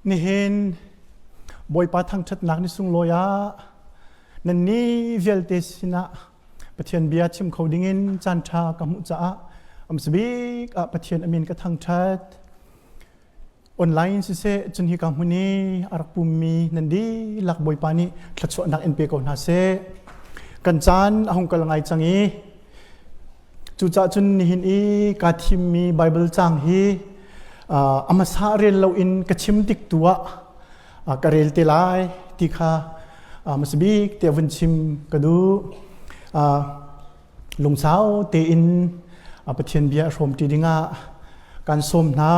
Nihin Bawipa thangṭhatnak ni sunglawi ah nannih vialte sinah Pathian bia chim kho dingin caanṭha ka hmuh caah amsabik ah Pathian amin ka thangṭhat. Online siseh cun hika hmun i a rak pummi nan dihlak Bawipa nih thluachuahnak in pe ko hna seh. Kan caan a hung kal ngai cang i Cucaah cun nihin i kaa thimmi Baibal caang hi a hmasa rel loin ka chim tik tu ah ka rel te lai ti kha hmasa bik te vun chim ka duh. Lungsau tein Pathian bia hrawmṭi dingah kan sawm hna.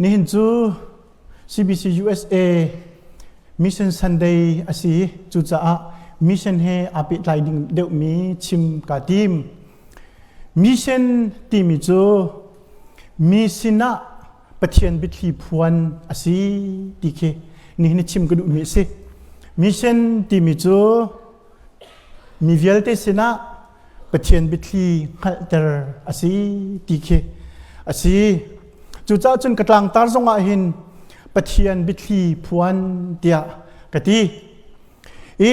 Nihin cu CBC USA Mission Sunday a si. Cucaah mission he aa pehtlai ding deuhmi chim kaa tim. Mission timi cu mi sinah Pathian biathli phuan a si ti khi nihin chim ka duhmi a si. Mission timi cu mi vialte sinah Pathian biathli hngalhter a si ti khi a si. Cucaah cun ka tlangtar zongah hin Pathian biathli phuan tiah ka ti. I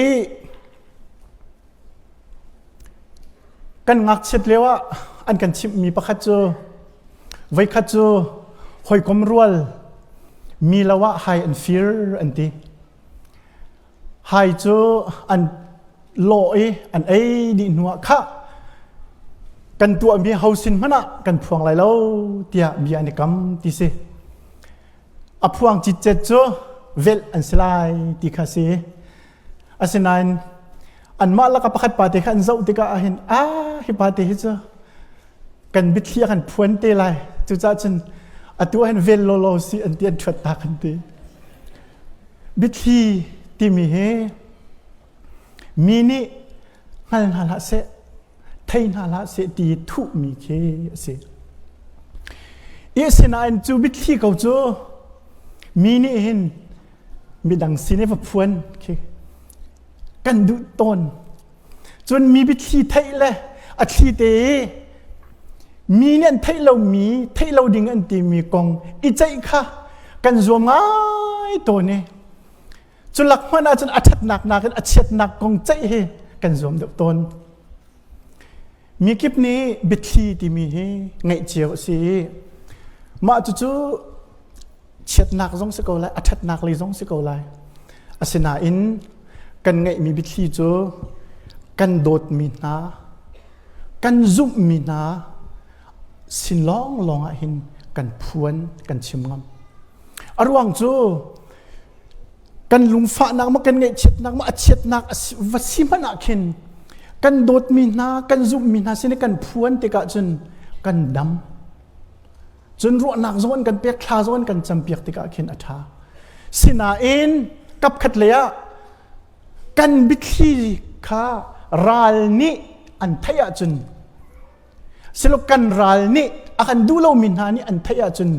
kan ngakchiat lio ah an kan chimhmi pakhat cu voikhat cu hawikom rual mi lo ah hai an fir an ti. Hai cu an lawh i an ei dih hnuah khah kan tuahmi ho sin hmanh ah kan phuang lai lo tiah bia an i kam ti si. A phuang citcet cu velh an si lai ti kha si. Asinain anmah laka pakhat pa te kha an zoh tikah ahhin ah hi pa te hi cu kan biathli a kan phuan te lai cucaah cun atu ahhin vel lawlaw si an ti an ṭhuat ta kan ti. Biathli timi hi mi nih hngal hna hlah seh, thei hna hlah seh ti thuhmi khi a si. Asinain cu biathli ko cu mi nih hin midang sin i va phuan khi kan duh tawn. Cun mi biathli theih le a thli te i mi nih an theih lomi, theih lo ding an timi kong i ceih kha kan zuam ngai tawn i cu lak hmanh ahcun a ṭhatnak nakin a chiatnak kong ceih hi kan zuam deuh tawn. Mi kip nih biathli timi hi ngeih cio a si i mah cucu chiatnak zong si ko lai, a ṭhatnak lei zong si ko lai. Asinain kan ngeihmi biathli cu kan dawtmi hna, kan zumhmi hna sin lawnglawng ah hin kan phuan, kan chim ngam. A ruang cu kan lungfahnak maw kan ngaihchiatnak maw a chiatnak va si hmanh ah khin kan dawtmi hna, kan zumhmi hna sin i kan phuan tikah cun kan dam. Cun ruahnak zong an kan pek, thla zong an kan campiak tikah khin a ṭha. Sinain kapkhat lei ah kan biathli kha ral nih an theih ahcun silo kan ral nih a kan duh lomi hna nih an theih ahcun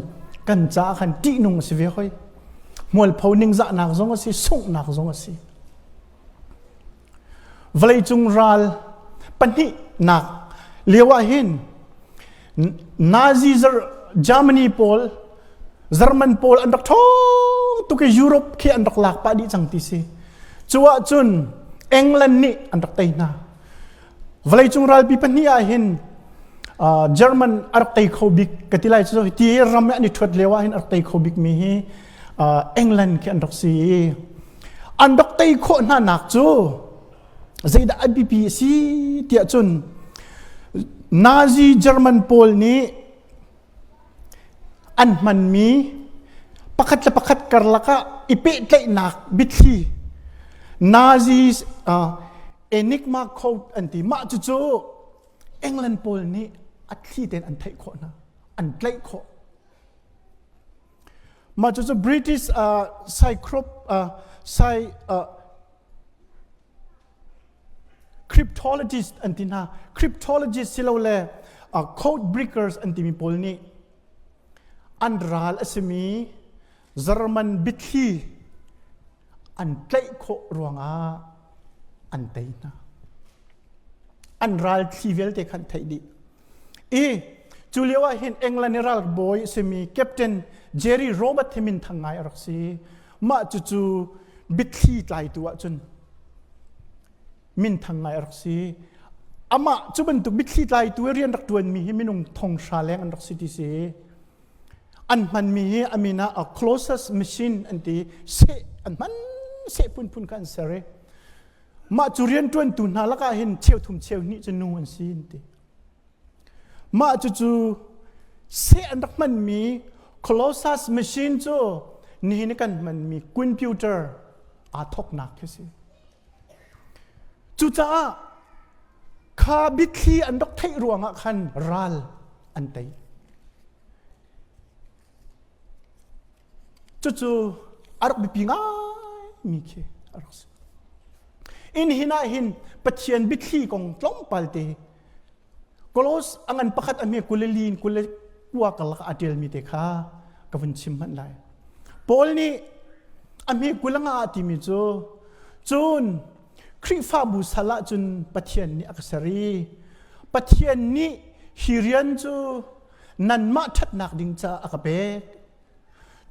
kan caah khan ṭihnung a si ve hoi. Hmualpho ningzahnak zong a si, sunghnak zong a si. Vawleicung ral pahnihnak lio ah hin Nazi Germany pawl German pawl an rak ṭhawng tuk i Europe khi an rak lak pah dih cang ti si. Cu ahcun England nih an rak tei hna. Vawleicung ralpi pahnih ah hin German a rak tei kho bik ka ti lai cu ti ram an i ṭhuat lio ah hin a rak tei kho bik mi hi England khi an rak si i an rak tei khawh hna nak cu zeidah a biapi a si tiah cun Nazi German pawl nih an hmanmi pakhat le pakhat karlak ah i pehtlaihnak biathli Nazi Enigma code an ti mah cucu England pawl nih a thli tein an theih khawh hna an tlaih khawh Mah cucu British cryptologist an ti hna. Cryptologist silole code breakers an timi pawl nih an ral a simi German biathli an tlaih khawh ruangah an tei hna. An ral thli vialte khan theih dih. I Cu lio ah hin England i ralbawi a simi Captain Jerry Robert hi minthang ngai a rak si. Mah cucu biathli tlaitu ahcun minthang ngai a rak si. Amah cu bantuk biathli tlaitu i rian rak ṭuanmi hi minung thonghra leng an rak si ti si. An hmanmi hi a min ah a closest machine an ti. Seh an hman seh phunphun kha an ser i mah cu rianṭuantu hna lakah hin cheuthum cheuhnih cu nu an si an ti. Mah cucu seh an rak hmanmi Colossus machine cu nihin i kan hmanmi computer aa thawknak khi si. Cucaah kha biathli an rak theih ruangah khan ral an tei. Cucu a rak biapi ngaimi khi a rak si. Inn hin ah hin Pathian biathli kong tlawmpal te Kolos a ngan pakhat a hme kuleli in kule kua karlak a ṭialmi te kha ka vun chim hmanh lai. Paul nih a hme kulanga a timi cu cun Khrihfabu sal ah cun Pathian nih a ka ser i Pathian nih hi rian cu nanmah ṭhatnak ding caah a ka pek.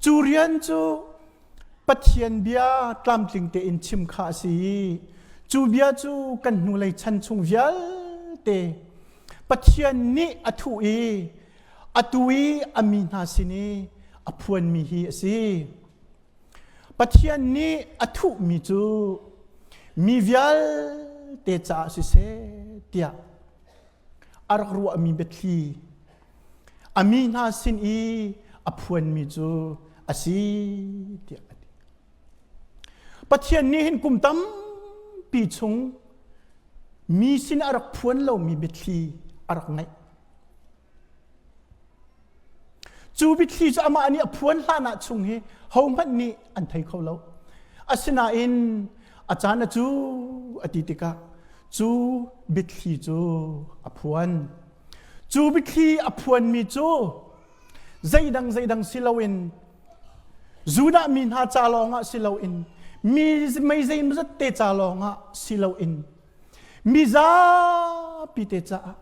Cu rian cu Pathian bia tlamtling tein chim kha a si i cu bia cu kan hnulei chan chung vialte Pathian nih a thuh i atu i a mi hna sin i a phuanmi hi a si. Pathian nih a thuhmi cu mi vialte caah siseh tiah a rak ruahmi biathli a mi hna sin i a phuanmi cu a si tiah a ti. Pathian nih hin kum tampi chung mi sin a rak phuan lomi biathli a rak ngeih. Cu biathli cu amah nih a phuan hlan ah chung hi hohmanh nih an thei kho lo. Asinain a caan a cu a ti tikah cu biathli cu a phuan. Cu biathli a phuanmi cu zeidang zeidang si loin Judah mi hna ca lawngah si loin mi mei zeimazat te ca lawngah si loin mi zapi te caah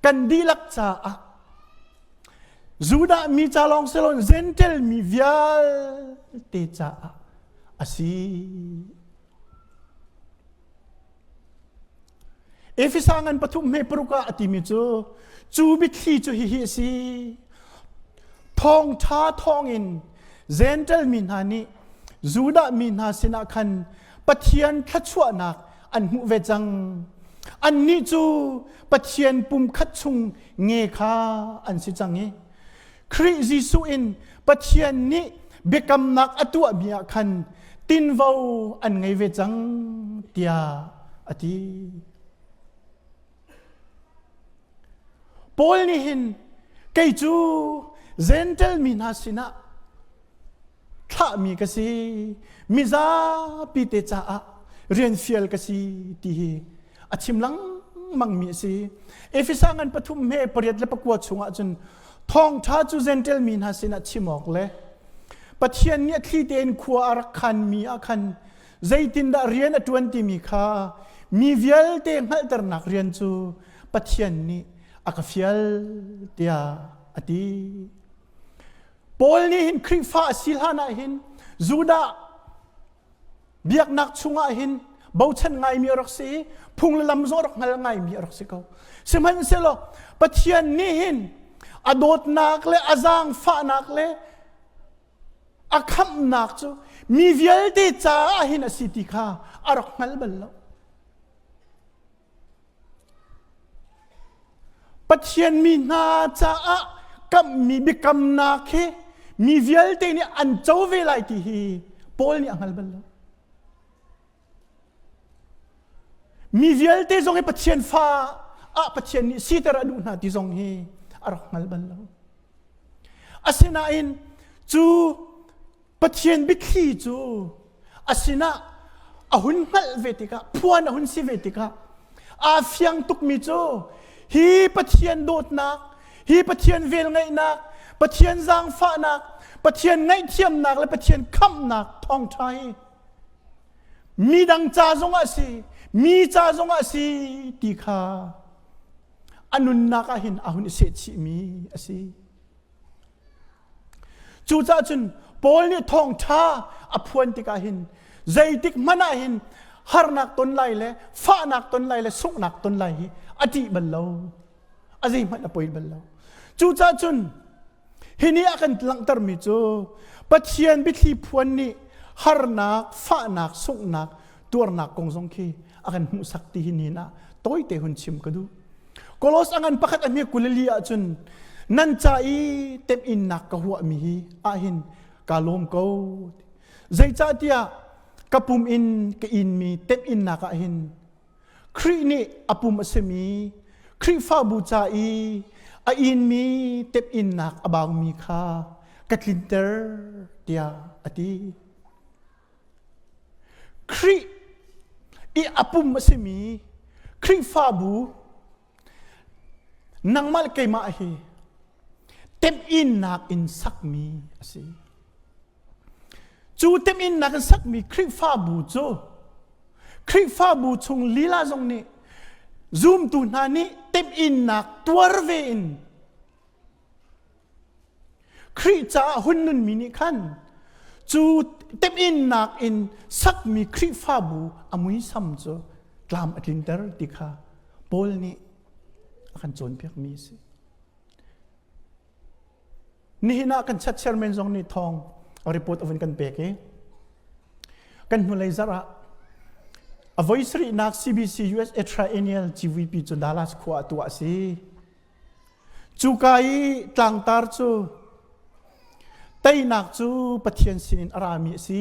kan dihlak caah Judah mi ca lawng si loin Gentel mi vialte caah a si. Efesa ngan pathum hme paruk ah a timi cu cu biathli cu hihi a si. Thawngṭha thawngin Gentel mi hna nih Judah mi hna sinah khan Pathian thluachuahnak an hmuh ve cang. Annih cu Pathian pumkhat chung nge kha an si cang i Khrih Jesuh in Pathian nih biakamnak a tuahmi ah khan tinvo an ngei ve cang tiah a ti. Paul nih hin kei cu Gentel mi hna sinah thlahmi ka si mizapi te caah rian fial ka si ti hi a chim lengmang mi a si Efesa ngan pathum he pariat le pakua chungah cun thawngṭha cu Gentel mi hna sinah chim awk le Pathian nih a thli tein khua a rak khanmi ah khan zeitindah rian a ṭuan timi kha mi vialte hngalhternak rian cu Pathian nih a ka fial tiah a ti. Paul nih hin Khrihfa a si hlan ah hin Judah biaknak chungah hin bochan ngaimi a rak si i phung le lam zong a rak hngal ngaimi a rak si ko. Sihmanhsehlaw Pathian nih hin a dawtnak le a zaangfahnak le a khamhnak cu mi vialte caah hin a si ti kha a rak hngal bal lo. Pathian mi hna caah kamhmi biakamnak hi mi vialte nih an co ve lai ti hi Paul nih a hngal bal lo. Mi vialte zong hi Pathian fa ah Pathian nih siter a duh hna ti zong hi a rak hngal bal lo. Asinain cu Pathian biathli cu a sinah a hun hngalh ve tikah phuan a hun si ve tikah aa fiang tukmi cu hi Pathian dawtnak hi Pathian velngeihnak Pathian zaangfahnak Pathian ngaihthiamnak le Pathian khamhnak thawngṭha hi midang ca zongah si mi ca zongah si ti kha a. a nunnak ah hin a hun i sehchihmi a si. Cucaah cun Paul nih thawngṭha a phuan tikah hin zeitik hmanh ah hin harnak ton lai le fahnak ton lai le sunghnak ton lai hi a ṭih bal lo. A zeihmanh a poi bal lo. Cucaah cun hi ni a kan langhtermi cu Pathian biathli phuan nih harnak, fahnak, sunghnak, tuarnak kong zong khi a kan hmuhsak ti hi ni ah tawite hun chim ka duh. Kolos a ngan pakhat a hme kulili ahcun nan ca i temhinnak ka huahmi hi ahhin ka lawm ko. Zeicahtiah ka pum in ka inmi temhinnak ah hin Khrih nih a pum a simi Khrihfabu ca i a inmi temhinnak a baumi kha ka tlinter tiah a ti. Khrih i a pum a simi Khrihfabu nangmah le keimah hi temhinnak in sakmi a si. Cu temhinnak in sakmi Khrihfabu cu Khrihfabu chung lila zong nih zumtu hna nih temhinnak tuar ve in Khrih caah hun nunmi nih khan cu temhinnak in sakmi Khrihfabu a muisam cu tlam a tlinter ti kha Paul nih a kan cawnpiakmi a si. Nihin ah kan chat chairman zong nih thawng a report a vun kan pek i kan hnulei zarh ah a voi sarihnak CBC USA Triennial GVP cu Dallas khua ah tuah a si. Cuka i tlangtar cu teinak cu Pathian sinin a rami a si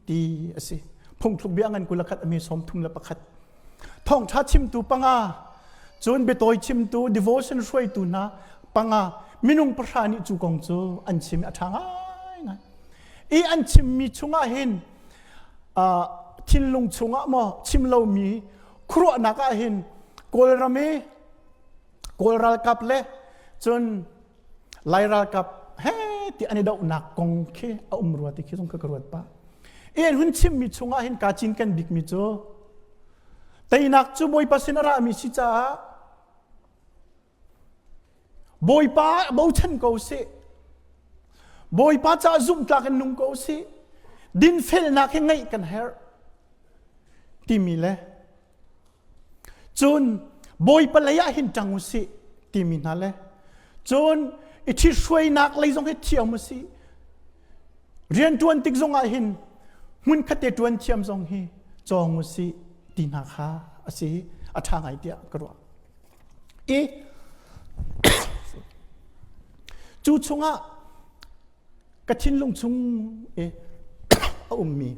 ti a si. Phungthluk bia ngan 21 a mi 31. Thawngṭha chimtu panga, cun biatawi chimtu, devotion hruaitu hna panga, minung pahra nih cu kong cu an chim i a ṭha ngaingai. I an chimmi chungah hin thinlung chungah maw chim lomi khuaruahnak ah hin Kawlram i Kawl ralkap le cun Lai ralkap he ti an i dohnak kong khi a um rua ti khi zong ka ka ruat pah. I an hun chimmi chungah hin kaa cinken bikmi cu teinak cu Bawipa sin a rami si caah Bawipa bochan ko sih. Bawipa caah zumhtlak in nung ko sih. Dinfelnak hi ngeih kan herh timi le Cun Bawipa lei ah hin ṭang u sih timi hna le cun i ṭhithruainak lei zong hi thiam u sih. Rianṭuan tik zong ah hin hmunkhat te ṭuan thiam zong hi cawng u sih ti hna kha a si a ṭha ngai tiah ka ruah. I cu chungah ka thinlung chung i a ummi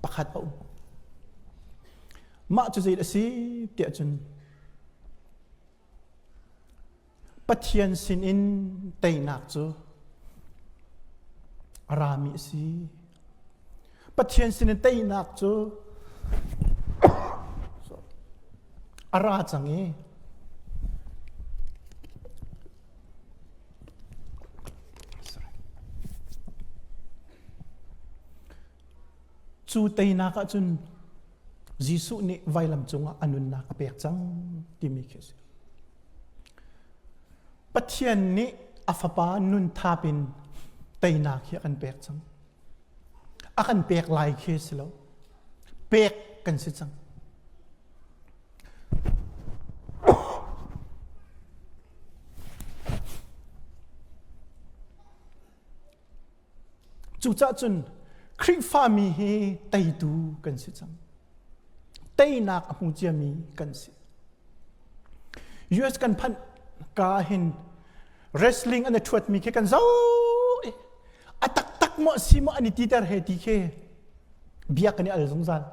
pakhat a um. Mah cu zei a si tiah cun Pathian sinin teinak cu a rami a si. Pathian sinin teinak cu a ra cang i cu teinak ahcun Jesuh nih vailam cungah a nunnak a pek cang timi khi a si. Pathian nih a fapa nun thap in teinak hi a kan pek cang. A kan pek lai khi a si lo. Pek kan si cang. Cucaah cun Khrihfami hi teitu kan si cang. Teinak a hmu ciami kan si. US kan phanh ka hin wrestling an i ṭhuatmi khi kan zoh i a taktak maw si maw an i titer he ti khi bia kan i al zungzal.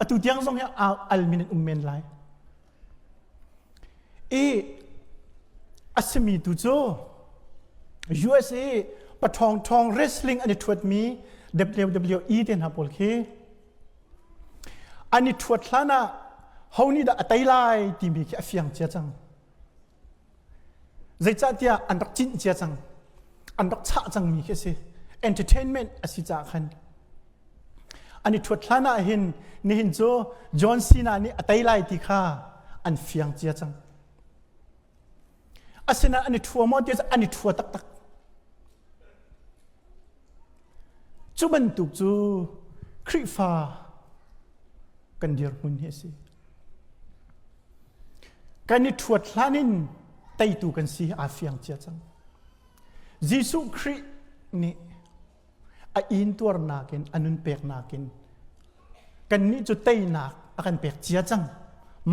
Atu tiang zong hi al min an um men lai. I a simi tu cu USA paṭhawng ṭhawng wrestling an i ṭhuatmi WWE te hna pawl khi an i ṭhuat hlan ah ho nih dah a tei lai timi khi a fiang cia cang. Zeicahtiah an rak cinh cia cang. An rak chah cangmi khi a si. Entertainment a si caah khan. An i ṭhuat hlan ah hin nihin cu John Cena nih a tei lai ti kha an fiang cia cang. Asinain an i ṭhua maw ti an i ṭhua taktak. Cu bantuk cu Khrihfa kan dirhmun hi a si. Kan i ṭhuat hlan in teitu kan si aa fiang cia cang. Jesuh Khrih nih a intuarnak in a nun peknak in kannih cu teinak a kan pek cia cang.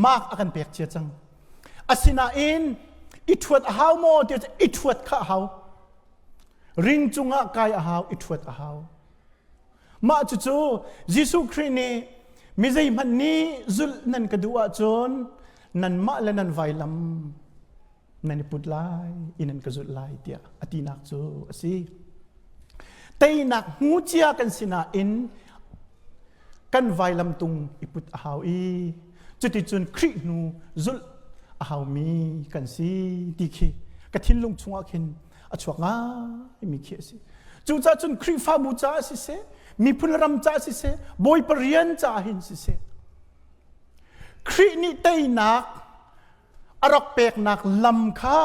Mark a kan pek cia cang. Asinain i ṭhuat a hau maw ti i ṭhuat kha a hau. Ring cungah kai a hau, i ṭhuat a hau. Mah cucu Jesuh Khrih nih mi zeihmanh nih zulh nan ka duh ahcun nanmah le nan vailam nan i put lai i nan ka zulh lai tiah a tinak cu a si. Teinak hmu cia kan si nain kan vailam tung i put a hau i cuticun Khrih hnu zulh a haumi kan si ti khi ka thinlung chungah khin a chuak ngaimi khi a si. Cucaah cun Khrihfabu caah siseh, miphun ram caah siseh, Bawipa rian caah hin siseh, Khrih nih teinak a rak peknak lam kha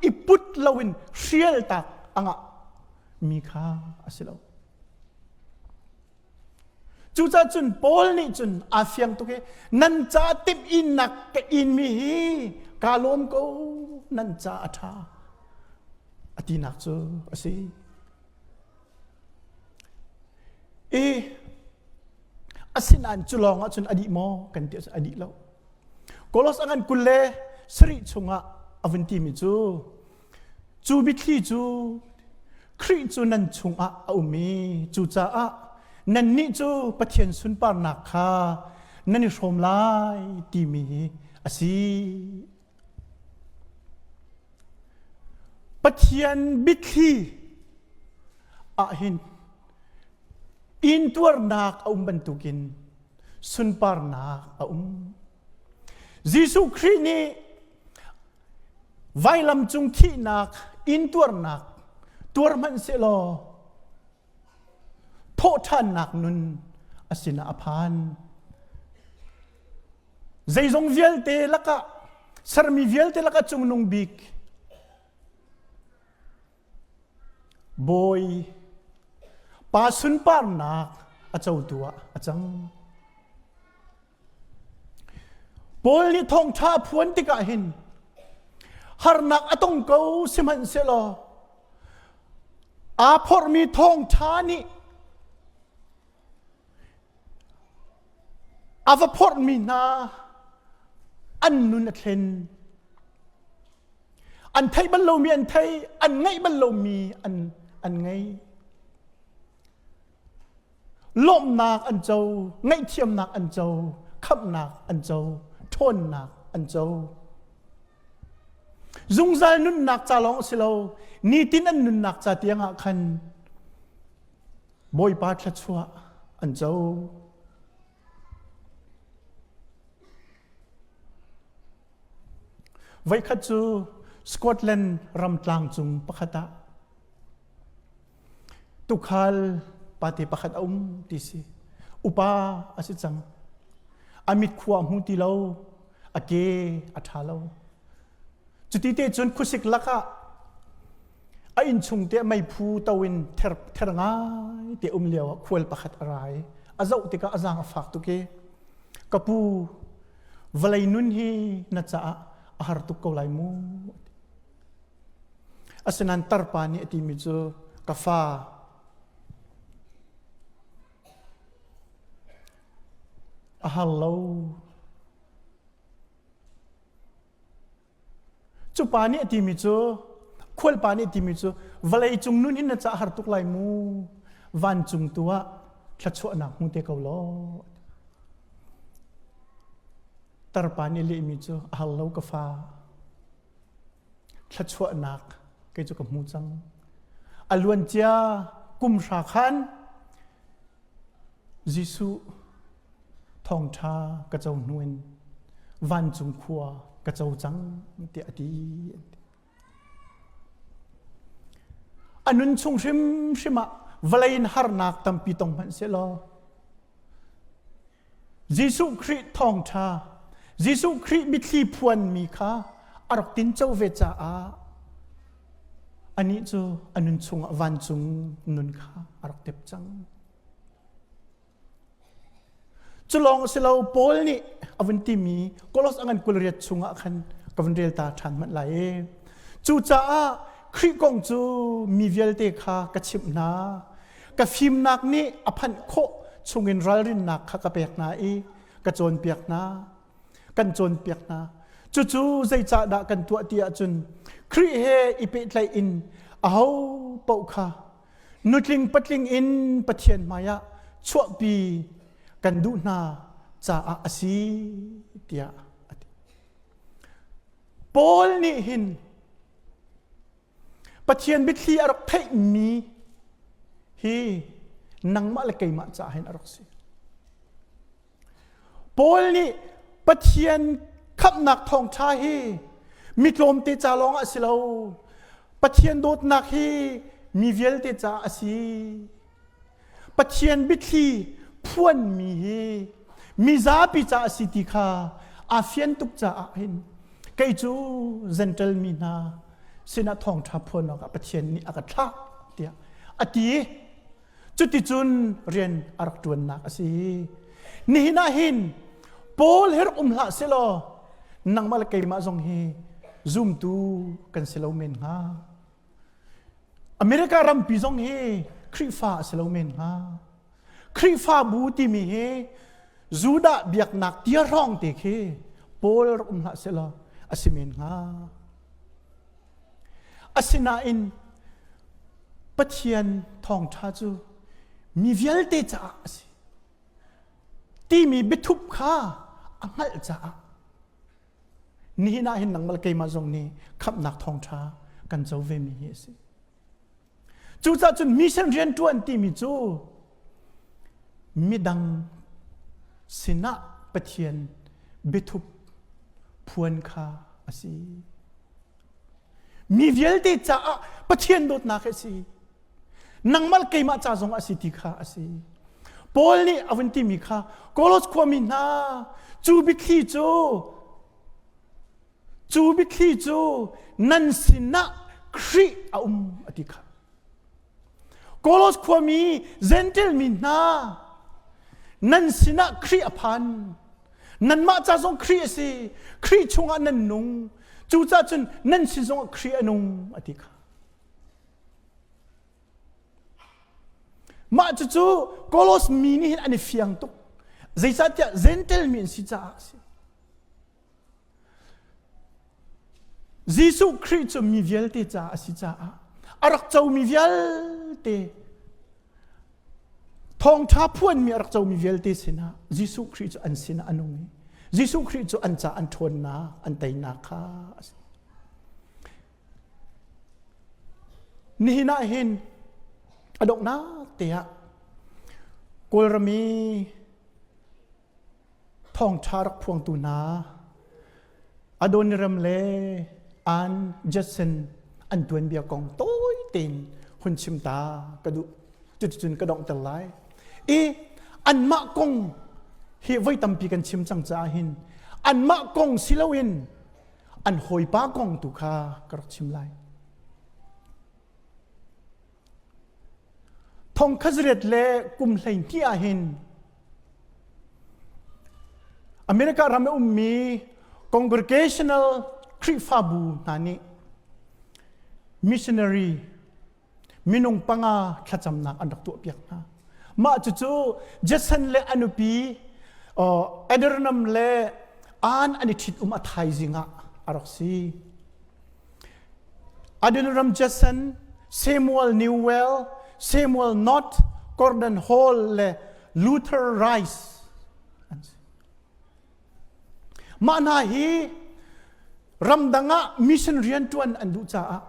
i put loin hrialtak a ngah mi kha a si lo. Cucaah cun Paul nih cun aa fiang tuk i nan ca timh innak ka inmi hi kaa lawm ko nan ca a ṭha a tinak cu a si. I asinain cu lawng ah cun a dih maw kan ti a dih lo. Kolos a ngan 27 chungah a vun timi cu Cu biathli cu Khrih cu nan chungah a um i cucaah nannih cu Pathian sunparnak kha nan i hrawm lai timi hi a si. Pathian biathli ah hin intuarnak a um bantukin sunparnak a um. Jesuh Khrih nih Vailam cung thihnak intuarnak tuar hmanh sehlaw thawhṭhannak nun a sinah a phan. Zeizong vialte lakah sermi vialte lakah cungnung bik Bawi pa sunparnak a cotu ah a cang. Paul nih thawngṭha a phuan tikah hin harnak a tong ko sihmanhsehlaw aa phorhmi thawngṭha nih a va phorhmi hna an nun a thlen. An theih bal lomi an thei, an ngeih bal lomi an, an ngei. Lawmhnak an co, ngaihthiamnak an co, khamhnak an co, ṭhawnnak an co. Zungzal nunnak ca lawng a si lo, nitin an nunnak ca tiangah khan Bawipa thluachuah an co. Voikhat cu Scotland ram tlangcung pakhat ah Tukhal pate pakhat a um ti si. Upa a si cang. A mit khua a hmu ti lo. A ke a ṭha lo. Cuti te cun khuasik lakah a innchung te meiphu to in ther, ther ngai te um lio ah khual pakhat a ra i a zoh tikah a zaang a fak tuk i ka pu vawlei nun hi na caah a har tuk ko lai mu Asinain tarpa nih a timi cu ka fa a har lo. Cu pa nih a timi cu khualpa nih a timi cu vawlei cung nun hin na ca har tuk lai mu vancung tu ah thluachuahnak hmu te ko law. Tarpa nih lehmi cu a har lo ka fa. Thluachuahnak kei cu ka hmu cang. A luancia kum hra khan Jesuh thawngṭha ka co hnu in vancung khua ka co cang tiah a ti. A nun chung hrimhrim ah vawlei in harnak tampi tong hmanh sehlaw. Jesuh Khrih thawngṭha, Jesuh Khrih mitthli phuanmi kha a rak tinco ve caah anih cu a nun chungah vancung nun kha a rak tep cang. Cu lawng a si lo, Paul nih a vun timi Kolos a ngan 28 chungah khan ka vun rel ta ṭhan hmanh lai i cucaah Khrih kong cu mi vialte kha ka chimh hna. Ka fimnak nih a phanh khawh chungin ralrinnak kha ka pek hna i ka cawnpiak hna. Kan cawnpiak hna. Cucu zeicahdah kan tuah ti ahcun Khrih he i pehtlaih in aho paoh kha nutling patling in Pathian hmaiah chuahpi kan duh hna caah a si tiah a ti. Paul nih hin Pathian biathli a rak theihmi hi nangmah le keimah caah hin a rak si. Paul nih Pathian khamhnak thawngṭha hi mi tlawmte ca lawngah a si lo. Pathian dawtnak hi mi vialte caah a si. Pathian biathli phuanmi hi mi zapi caah a si ti kha aa fian tuk caah hin kei cu Gentle mi hna sinah thawngṭha phuan awkah Pathian nih a ka thlah tiah a ti. Cuticun rian a rak ṭuannak a si. Nihin ah hin Paul hi rak um hlah selaw nangmah le keimah zong hi zumtu kan si lo men hnga. America rampi zong hi Khrihfa a si lo men hnga. Khrihfabu timi hi Judah biaknak tia hrawng te khi Paul rak um hlah selaw a si men hnga. Asinain Pathian thawngṭha cu mi vialte caah a si timi biathup kha a hngalh caah nihin ah hin nangmah le keimah zong nih khamhnak thawngṭha kan co vemi hi a si. Cucaah cun mission rianṭuan timi cu midang sinah Pathian biathup phuan kha a si. Mi vialte caah Pathian dawtnak a si. Nangmah keimah ca zong a si ti kha a si. Paul nih a vun timi kha Kolos khuami hna cu biathli cu cu biathli cu nan sinah Khrih a um a ti kha. Kolos khuami Gentle mi hna nan sinah Khrih a phan. Nanmah ca zong Khrih a si. Khrih chungah nan nung. Cucaah cun nan sin zongah Khrih a nung a ti kha. Mah cucu Kolos mi nih hin an i fiang tuk. Zeicahtiah Gentle mi an si caah a si. Jesuh Khrih cu mi vialte caah a si caah a rak comi vialte thawngṭha phuanmi a rak comi vialte sinah Jesuh Khrih cu an sinah a nung i Jesuh Khrih cu an ca an ṭhawnnak an teinak kha a si. Nihin ah hin a donghnak te ah Kawlram i thawngṭha rak phuangtu hna Adoniram le Ann Judson an tuanbia kong tawi tein hun chim ta ka duh. Cuticun ka donghter lai. I anmah kong hi voi tampi kan chim cang caah hin anmah kong si loin an hawipa kong tu kha ka rak chim lai. Thong khazriat le kum 12 ah hin America ram i ummi congregational Khrihfabu hna nih missionary minung panga thlacamnak an rak tuahpiak hna. Mah cucu Jason le a nupi Adoniram le Ann an i ṭhit-um a thaizing ah a rak si. Adoniram Judson, Samuel Newell, Samuel Knott, Gordon Hall le Luther Rice an si. Mah hna hi ramdang ah mission rianṭuan an duh caah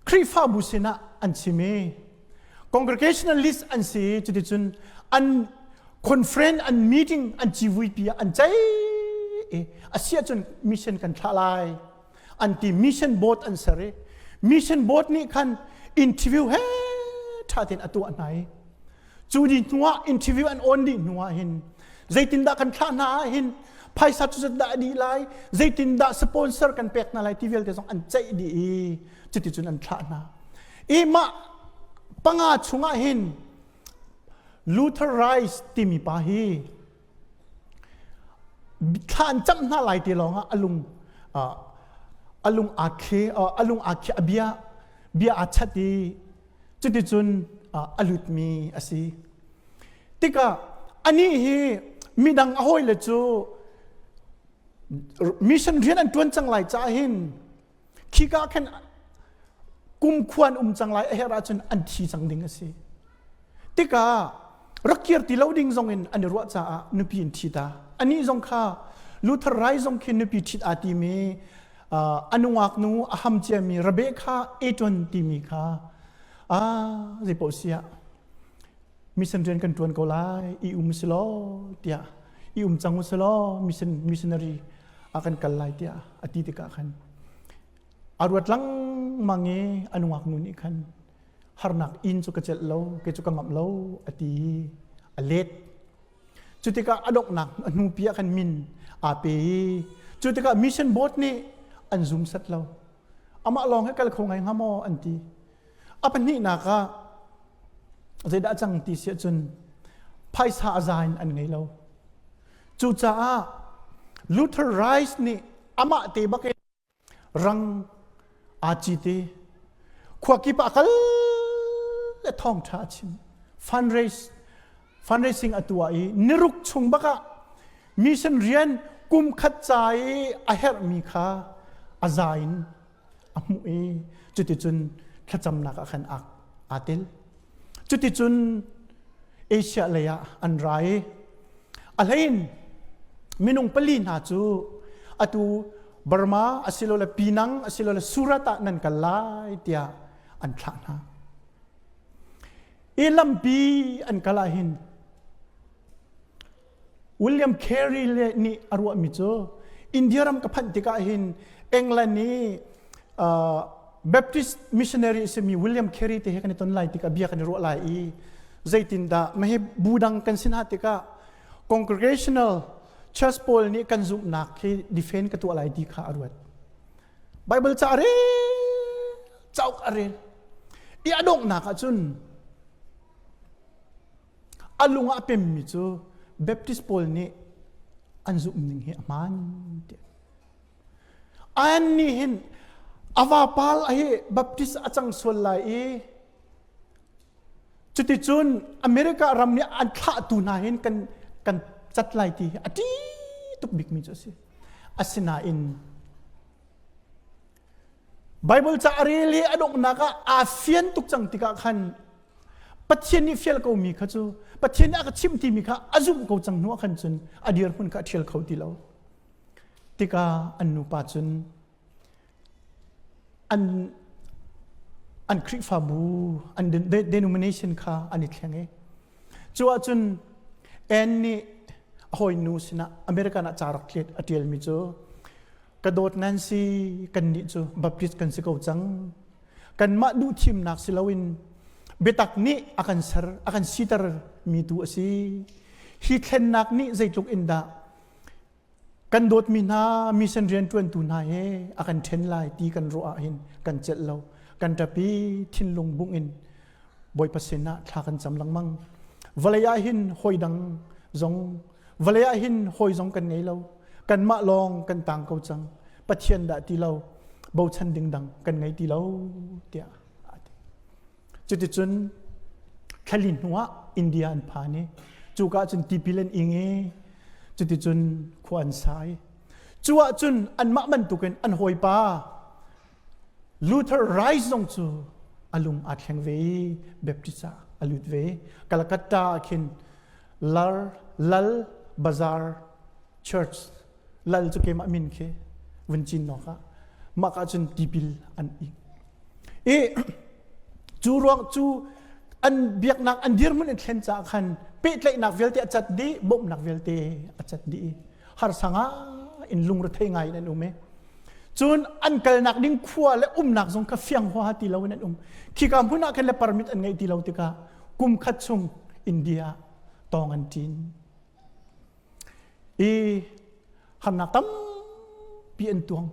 Khrihfabu sinah an chim i congregationalist an si i cuticun an conference an meeting an civuipi ah an ceih i a si ahcun mission kan thlah lai an ti mission board an ser i mission board nih khan interview he ṭha tein a tuah hna i. Cu ni hnuah interview an on dih hnuah hin zeitindah kan thlah hna ah hin phaisa cu zat dah a dih lai, zeitindah sponsor kan pek hna lai ti vialte zong an ceih dih i cuticun an thlah hna. I mah panga chungah hin Luther Rice timi pa hi thla an camh hna lai ti lawngah a lung a lung aa khe a lung aa khe a bia bia aa chat i cuticun a lutmi a si. Tikah anih hi midang a hawile cu mission rian an ṭuan cang lai caah hin khika khan kumkhua an um cang lai a herh ahcun an thi cang ding a si. Tikah rak kir ti lo ding zong in an i ruah caah nupi in ṭhit a. Anih zong kha Luther Rai zong khi nupi ṭhit aa tim i a nungak nu a ham ciami Rebecca Eaton timi kha a zeipaoh siah mission rian kan ṭuan ko lai i um si law tiah i um cang u si law mission missionary a kan kal lai tiah a ti tikah khan a ruat lengmang i a nungak nu nih khan harnak inn cu ka celh lo kei cu ka ngamh lo a ti i a let. Cu tikah a donghnak a hnupi ah khan min aa pe i cu tikah mission board nih an zum set lo. Amah lawng hi kal kho ngai hnga maw an ti. A pahnihnak ah zeidah cang ti si ahcun phaisa a za in an ngei lo. Cucaah Luther Rice nih amah te bak in rang aa cit i khua kip ah a kal le thawngṭha a chim. Fundraise fundraising a tuah i niruk chung bak ah mission rian kum khat ca i a herhmi kha a za in a hmuh i cuticun thlacamnak ah khan aa tel. Cuticun Asia lei ah an ra i a hlein minung pali hna cu atu Burma asilole Pinang asilole Surat ah nan kal lai tiah an thlah hna. I lampi an kal ah hin William Carey le nih a ruahmi cu India ram ka phanh tikah hin England i uh, Baptist missionary a simi William Carey te he kan i ton lai tikah bia kan i ruah lai i zeitindah mahi bu dang kan sin ha tikah congregational church pawl nih kan zumhnak hi defend ka tuah lai ti kha a ruat. Bible ca a rel, cauk a rel. I a donghnak ahcun A lung ah a pemmi cu Baptist pawl nih an zumh ning hi a hmaan ti. An nih hin a vapal a hi Baptist a cang sual lai i cuticun America ram nih an thlahtu hna hin kan kan cat lai ti hi a ṭih tuk bikmi cu a si. Asinain Bible ca a rel i a donghnak ah aa fian tuk cang tikah khan Pathian nih fial ko mi kha cu Pathian nih a ka chimh timi kha a zumh ko cang hnu ah khan cun a dirhmun kha a ṭhial kho ti lo. Tikah an nupa cun an an Khrihfabu an denomination kha an i thleng i cu ahcun Ann nih a hawinu sinah American ah ca rak tliat a ṭialmi cu ka dawt Nancy kannih cu Baptist kan si ko cang kanmah duhthimnak si loin biatak nih a kan ser a kan siter mi tu a si hi thlennak nih zeitluk in dah kan dawtmi hna mission rianṭuantu hna he a kan ṭhen lai ti kan ruah ah hin kan celh lo kan ṭapi thinlung bungh in Bawipa sinah thla kan cam lengmang vawlei ah hin hawi dang zong vawlei ah hin hawi zong kan ngei lo kanmah lawng kan tang ko cang Pathian dah ti lo bochan ding dang kan ngei ti lo tiah a ti cuticun thlali hnuah India an phan i cuka cun tipil an ing i cuticun khua an sa i cu ah cun anmah bantukin an hawipa Luther Rice zong cu a lung aa thleng ve i Baptist ah a lut ve Calcutta ah khin Lar Lal Bazar Church Lal cu keimah min khi vun cin nawk ah mah ka cun tipil an ing i cu ruang cu an biaknak an dirhmun an thlen caah khan pehtlaihnak vialte a cat dih bawmhnak vialte a cat dih harsa ngai in lungrethei ngai in an um i cun an kalnak ding khua le umnak zong kha fiang huaha ti lo in an um khika hmun ah khan le permit an ngeih ti lo tikah kum khat chung India tawng an ṭin. I harnak tampi an tuang.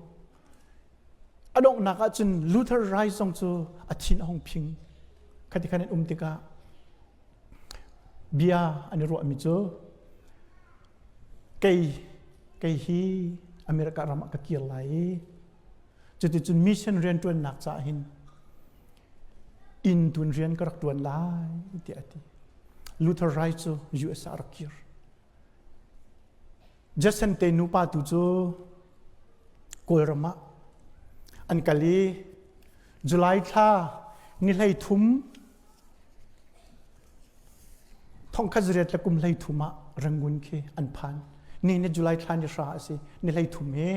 A donghnak ah cun Luther Rice zong cu a thin a hung phing. Khati khan an um tikah bia an i ruahmi cu kei kei hi America ram ah ka kir lai i cuticun mission rianṭuannak caah hin inn tun rian ka rak ṭuan lai tiah a ti. Luther Rice cu US ah a rak kir. Judson te nupa tu cu Kawlram ah an kal i July thla ni 13 1913 ah Rangoon khi an phan. Ni ni July thla ni hra a si. Ni 13 hi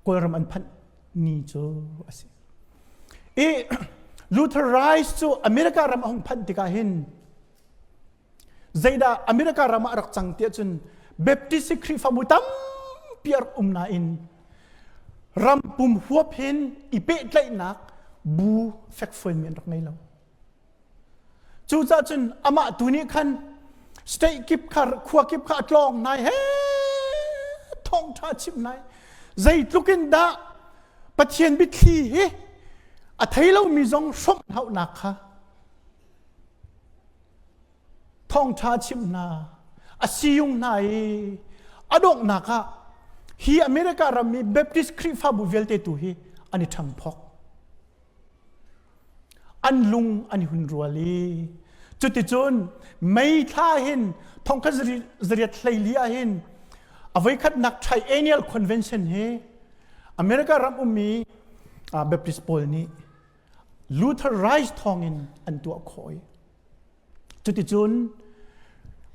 Kawlram an phanh ni cu a si. I Luther Rice cu America ram a hung phanh tikah hin zeidah America ram ah a rak cang tiah cun Baptist Khrihfabu tampi a rak um nain ram pum huap hin i pehtlaihnak bu fekfuanmi an rak ngei lo. Cucaah cun amah tu nih khan state kip kha khua kip kha a tlawng nai he thawngṭha chim nai zeitluk in dah Pathian biathli hi a thei lomi zong hrawmh hauhnak kha thawngṭha chimh hna a siyung hna i a donghnak ah hi America ram i Baptist Khrihfabu vialte tu hi an i ṭhangphok. An lung an i hun rual i cuticun May thla hin thongkhat zariat hleili ah hin a voikhatnak Triennial Convention hi America ram ummi Baptist pawl nih Luther Rice thawngin an tuah khawh i cuticun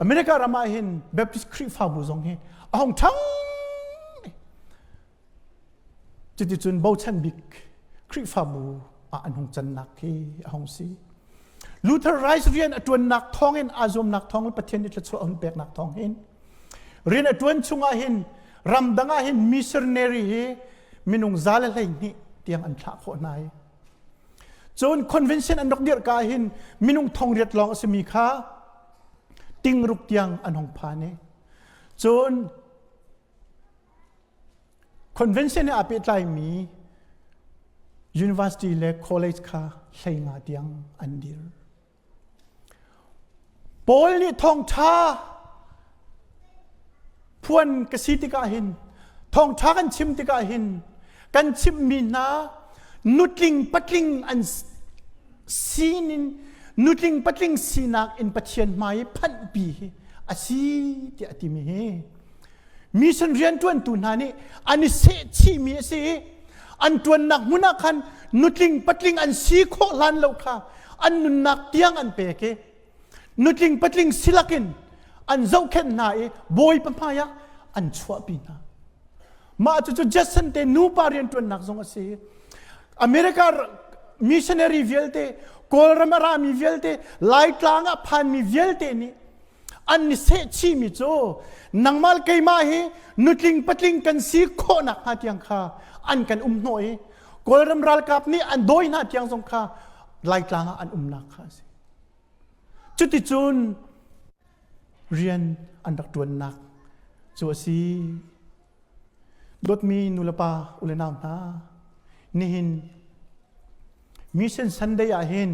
America ram ah hin Baptist Khrihfabu zong hi a hung ṭhang. Cuticun bochan bik Khrihfabu ah an hung cannak khi a hung si. Luther Rice rian a ṭuannak thawngin aa zuamnak thawngin Pathian nih thluachuah a hun peknak thawngin rian a ṭuan chungah hin ramdang ah hin missionary hi minung 112 tiang an thlah khawh hna i cun convention an rak dirh ka hin minung 8,000 lawng a simi kha tingruk tiang an hung phan i cun convention he aa pehtlaimi university le college kha 15 tiang an dir. Paul nih thawngṭha phuan ka si tikah hin thawngṭha kan chim tikah hin kan chimhmi hna nutling patling an sinin nutling patling sinak in Pathian hmai i phanhpi hi a si tiah a timi hi mission rianṭuantu hna nih an i sehchihmi a si i an ṭuannak hmun ah khan nutling patling an si khawh hlan lo kha an nunnak tiang an pek i nutling patling silakin an zohkhenh hna i bawipa hmai ah an chuahpi hna. Mah cucu Judson te nupa rianṭuannak zong a si. America missionary vialte, Kawlram a rami vialte, Laitlang ah phanmi vialte nih an i sehchihmi cu nangmah le keimah hi nutling patling kan si khawh nakhnga tiang kha an kan um hnawh i Kawlram ralkap nih an dawi hna tiang zong kha Laitlang ah an umnak kha a si. Cuticun rian an rak ṭuannak cu a si. Dawtmi nulepa ule nau hna, nihin Mission Sunday ah hin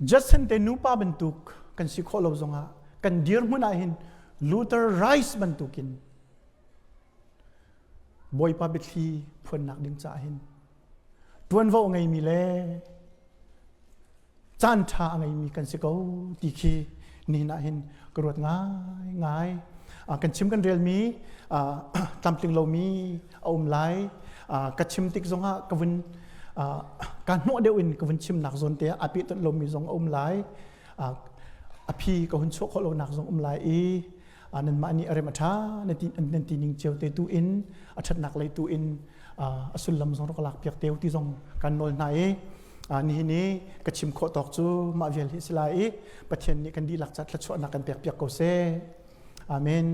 Judson te nupa bantuk kan si khawh lo zongah kan dirhmun ah hin Luther Rice bantukin Bawipa biathli phuannak ding caah hin ṭuanvo a ngeimi le caan ṭha a ngeimi kan si ko ti khi nihin ah hin ka ruat ngai ngai. Kan chim kan relmi tlamtling lomi a um lai. Ka chim tik zongah ka vun ka hnawh deuh in ka vun chimnak zawn te ah aa pehtonh lomi zong a um lai. A phi ka hun chuah khawh lonak zong um lai i nanmah nih a rem a ṭha nan ti ning cio te tu in a ṭhatnak lei tu in a sullam zong rak lak piak teu ti zong kan nawl hna i nihin i ka chim khawh tawk cu mah vial hi a si lai i Pathian nih kan dihlak ca thluachuahnak kan pek piak ko seh. Amen.